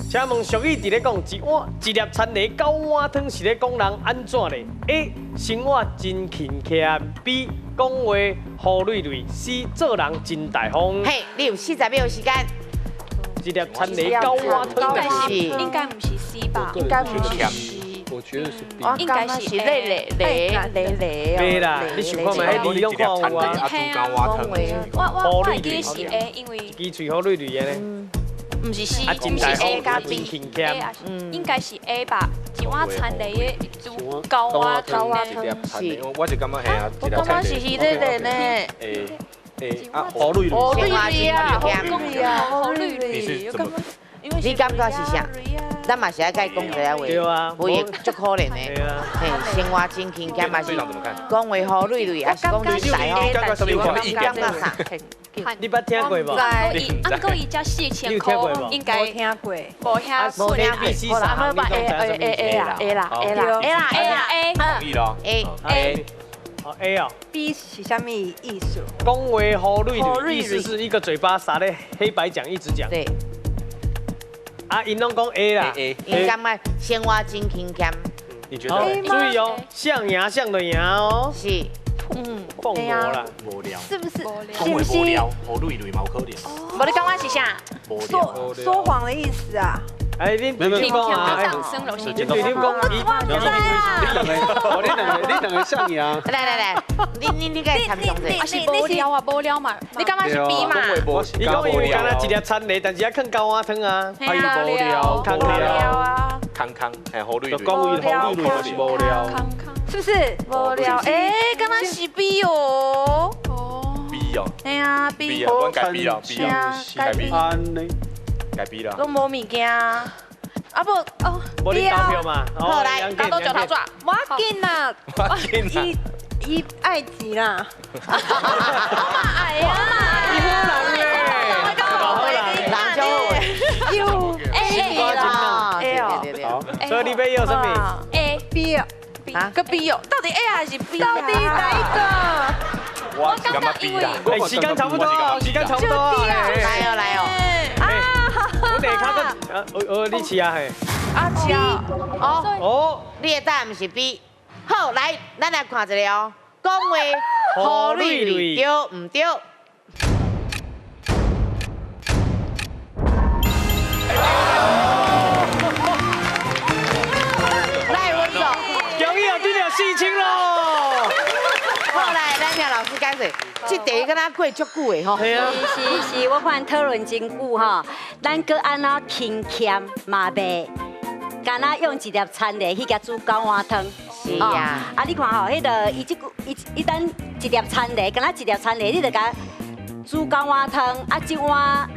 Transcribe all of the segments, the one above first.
請問俗語佇咧講一碗一粒田螺九碗湯是咧講人按怎咧？A 生活真勤儉，B 講話胡累累，C 做人真大方。嘿，你有40秒時間。一粒田螺九碗湯。應該是應該毋是 C 吧？應該毋是 C。我覺得是 B。應該是雷雷雷雷雷對啦，你想看覓？彼字攏看有啊。我會記是 A，因為一支喙好累累的呢。毋是 C，啊，真大是 A 方，加真 B。勤儉。應該是 A 吧？一碗田螺的煮九碗九碗湯。是。我是感覺係啊，我感覺是是咧咧呢。 A A 啊，胡累累。胡累累啊，胡累累啊，胡累累。你是怎麼？你感覺是啥？咱嘛是愛共伊講一下話。對啊。有會足可憐的。嘿，生活真勤儉嘛是講話胡累累，還是講真大方？你感覺啥？你捌聽過無？伊，毋過伊才4000箍，應該無聽過，無遐無聽過。好啦，A A A A 啦，A 啦，A 啦， A 啦，A 啦 A。同意咯。 A A。哦 A 哦。 B 是啥物意思？講話胡累累，意思是一個嘴巴撒咧黑白講，一直講。對。啊，𪜶攏講 A 啦。 A。𪜶感覺生活真勤儉。你覺得？注意哦，象牙象的牙哦。是。鳳魔啦，無聊。是不是？講話無聊，胡累累嘛有可能。無你感覺是啥？說說謊的意思啊？哎，你你講啊？你對你講，我唔知啊。你兩個象牙。來來來，你該參詳者。啊是無聊啊，無聊嘛。你感覺是 B 嘛？你講伊有敢若一粒田螺，但是愛囥九碗湯啊。無聊，無聊啊。空空，嘿，胡累累。講話胡累累就是無聊。是不是？無聊，哎，敢若是 B 哦。 B 哦。嘿啊，B。 B 啊，阮改 B 啦，B 啊，改 B。改 B 啦。攏無物件。啊無哦，無你投票嘛？好來，投到石頭紙。無要緊啦，無緊啦。伊伊愛錢啦。我嘛愛啊。伊好人咧，好人，人就有 A 啦， A 哦，對對對。所以你欲要啥物？A B 哦，個 B 哦，到底 A 還是 B？到底哪一個？我是感覺 B 啦。哎，時間差不多，時間差不多。來哦來哦。啊！我下跤閣，哦，你試啊嘿。啊試啊。哦哦，你的答案是 B。好，來，咱來看一下哦。講話胡累累，對毋對？來，文總，恭喜哦，得了4000咯。好來，咱聽老師解釋，這題敢若過足久的吼。係啊。是是是，我看討論真久吼，咱閣按怎勤儉嘛袂，敢若用一粒田螺去共煮九碗湯。是啊。啊，你看吼，彼个伊這句伊伊等一粒田螺，敢若一粒田螺，你著共煮九碗湯，啊，這碗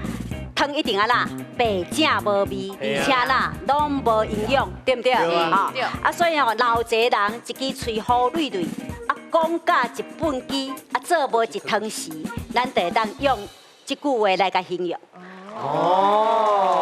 湯一定按怎白正無味，而且啦攏無營養，對毋對？吼，啊，所以吼，若有一個人一支喙好累累，啊，講甲一畚箕，啊，做無一湯匙，咱就會當用這句話來共形容。哦。